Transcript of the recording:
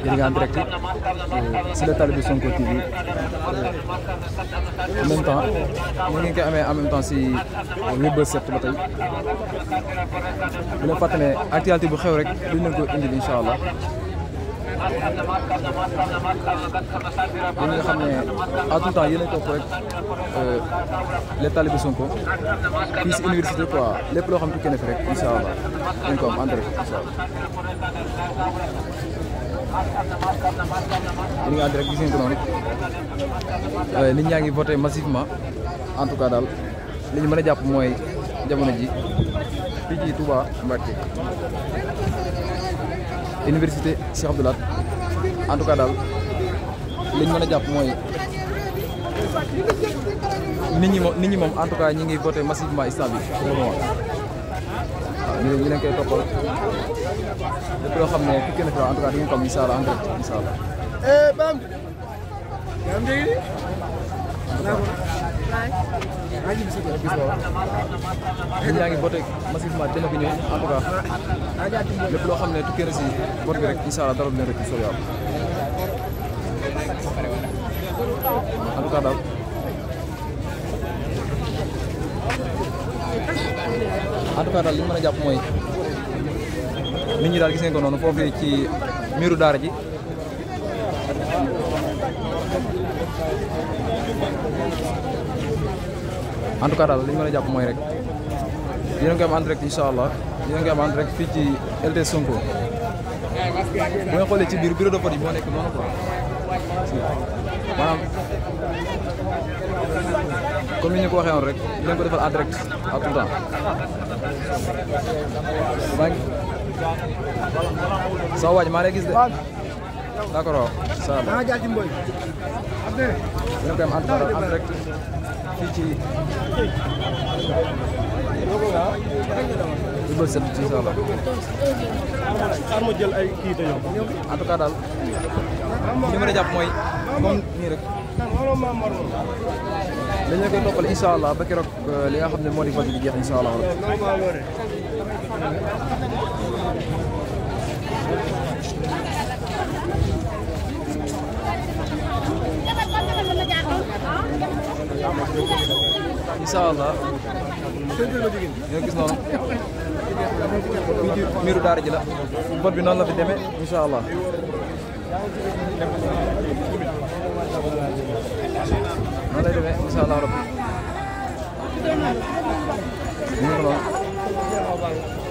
Yéen a ngi en direct sur le Talibé Sonko TV en même temps ñu ngi koy amee en même temps si Webber 7 ba tey bu leen fàtte ne actualité bu xew rek duñ leen ko indil incha allah yéen nga xam ne à tout temps yéen a topp rek les Talibé Sonko fii si université quoi lépp loo xam tukkee na fi rek incha allah dañ ko am en direct incha allah. yéen nga en direct gis ngeen ko noonu nit ñaa ngi voté massivement en tout cas daal li ñu mën a jàpp mooy jamono ji fii ci Touba Mbacké université Cheikh Abdou Lahad en tout cas daal li ñu mën a jàpp mooy nit ñi moom en tout cas ñi ngi voté massivement instant bi pour le moment waaw ñu leen koy toppal lépp loo xam ne tukkee na fi en tout cas di ngeen ko am incha allah en direct incha allah. nit ñaa ngi voté massivement dina fi ñëw en tout cas lépp loo xam ne tukkee na si vote bi rek incha allah dara du leen rek incha allah en tout cas daal li ñu mën a jàpp mooy nit ñi daal gis ngeen ko noonu foofu ci miiru daara ji en tout cas daal li ñu mën a jàpp mooy rek yéen a ngi koy am en direct incha allah yéen a ngi koy am en direct fii ci LT Sonko bu nga xoolee ci biir bureau de vote yi moo nekk noonu quoi maanaam comme ni ñu ko waxee woon rek di leen ko defal en direct à tout temps maa ngi sama waaj maa lay gis de d'accord waaw. dina koy am en direct fii ci Liberté 7 incha allah. xaar ma jël ay kii te yow. en tout cas daal li ma la jàpp mooy moom nii rek dañu koy toppal incha allah ba keroog li nga xam ne moo di vote bi jeex incha allah. incha allah ngeen gis noonu fii ci miiru daara ji la vote bi noonu la fi demee incha allah. noonu lay demee incha allah rabbi ñu ngi ko noonu